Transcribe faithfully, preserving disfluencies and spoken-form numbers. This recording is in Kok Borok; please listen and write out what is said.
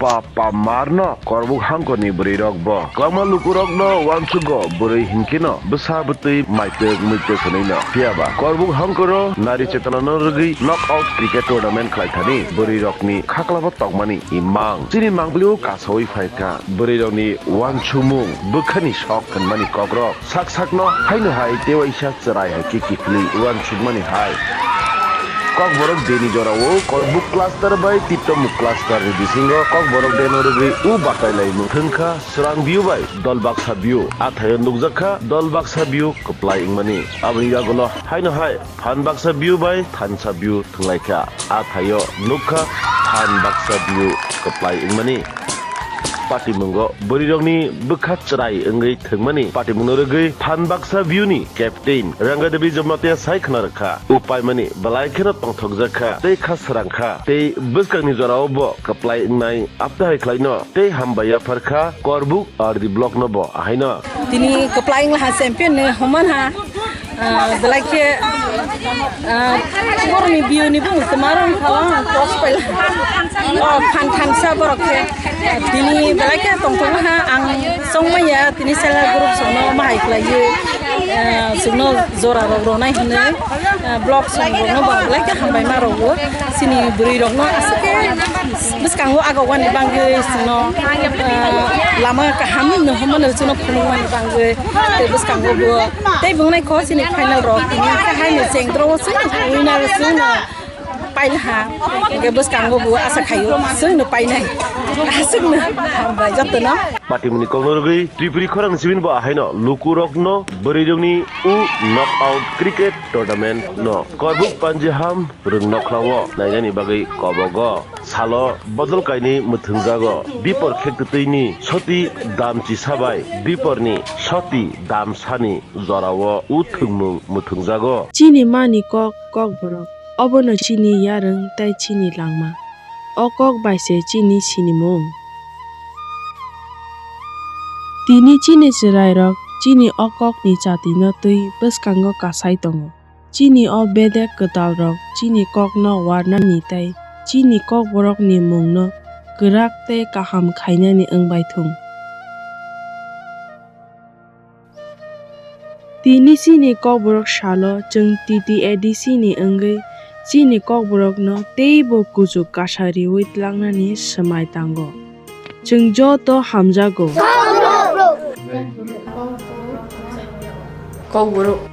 pa pa marno Korbuk hangkorni bwrwirok bo. Kwbangma lukurokno uansugo bwrwi hinkheno bwsa bwtwi maitwk muitwk hwnwino. Phiyaba Korbuk hangkoro nari chetanano rwgwi knockout cricket tournament khlaithani bwrwirokni khaklabo tongmani imang. Chini mangpilio kasawi phaikha bwrwirokni uansukmung bwkhani sok hwnmani kokrok. Sak sakno haino hai tewaisa chwrai hai khe kiphilwi uansukmani hai. Kokborok Day ni jorao Korbuk cluster bai Tittomuk cluster ni bisingo Kokborok Day no rwgwi u batai laimung thwngkha Srang view bai Dolbaksa view. A thaio nukjakha Dolbaksa view kwplai wngmani. Aboni yagulo haino hai Phan Baksa view bai Thansa view thwnglaikha. A thaio nukha Phan Baksa view kwplai wngmani. Patimungo bwrwirokni bwkha chwrai wngwi thwngmani patimungno rwgwi Phan Baksa view ni captain Ranga Devi Jamatia sai khna rwkha. Upaimani belai kheno tongthokjak kha tei kha srang kha tei bwskangni jorao bo kwplai wngnai apta hai khlaino tei hambai yaphar kha Korbuk R D block no bo ahaino. Tini kwplai wngla ha champion ni homan ha. Ah, belai khe, ah, borokni biu ni bumung se ma rong phala, ang post paila. Oh, Phan Thansa borok khe. Tini belai khe tongthok ha, ang song maya, tini self help group songno ma hai khlai ye, ah, songno jora rok ronai hwnwi, ah, block song rokno bo belai khe hambai ma rwo. Chini bwrwi rokno aswk khe bwskango aga wani bangwi chwngno, ah, lama kaham no hwnmano chwngno phunukmani bangwi tei bwskango bo tei bwngnai kho chini final rok tini khe hai ni chengdro o chwngno winner chwngno pailha hwnkhe bwskango bo asa khaio chwngno painai aswkno hambai jotono. Patimuni kokno rwgwi Tripuri khorang sibin bo ahaino lukurokno bwrwirokni u knockout cricket tournament no Korbuk Panjiham Rwng nokhlao nainani bagwi kobogo. Salo bodol kainwi mwthwngjago. Dipor khektwtwini soti damchisa bai diporni soti damsani jorao u thwngmung mwthwngjago. Chini mani kok, kokborok, obono chini yarwng tei chini langma. O kok bai se chini sinimung. Tini chini chwrairok chini o kokni chatino twi bwskango kasai tongo. Chini o bedek kwtalrok chini kokno warnani tei chini kokborokni mungno kwrak tei kaham khainani wng bai thung. Tini chini kokborok salo chwng T T A D C ni wngwi chini kokborokno teibo kuchuk kasa riwi tlangnani swmai tango. Chwng joto hamjago. Kokborok.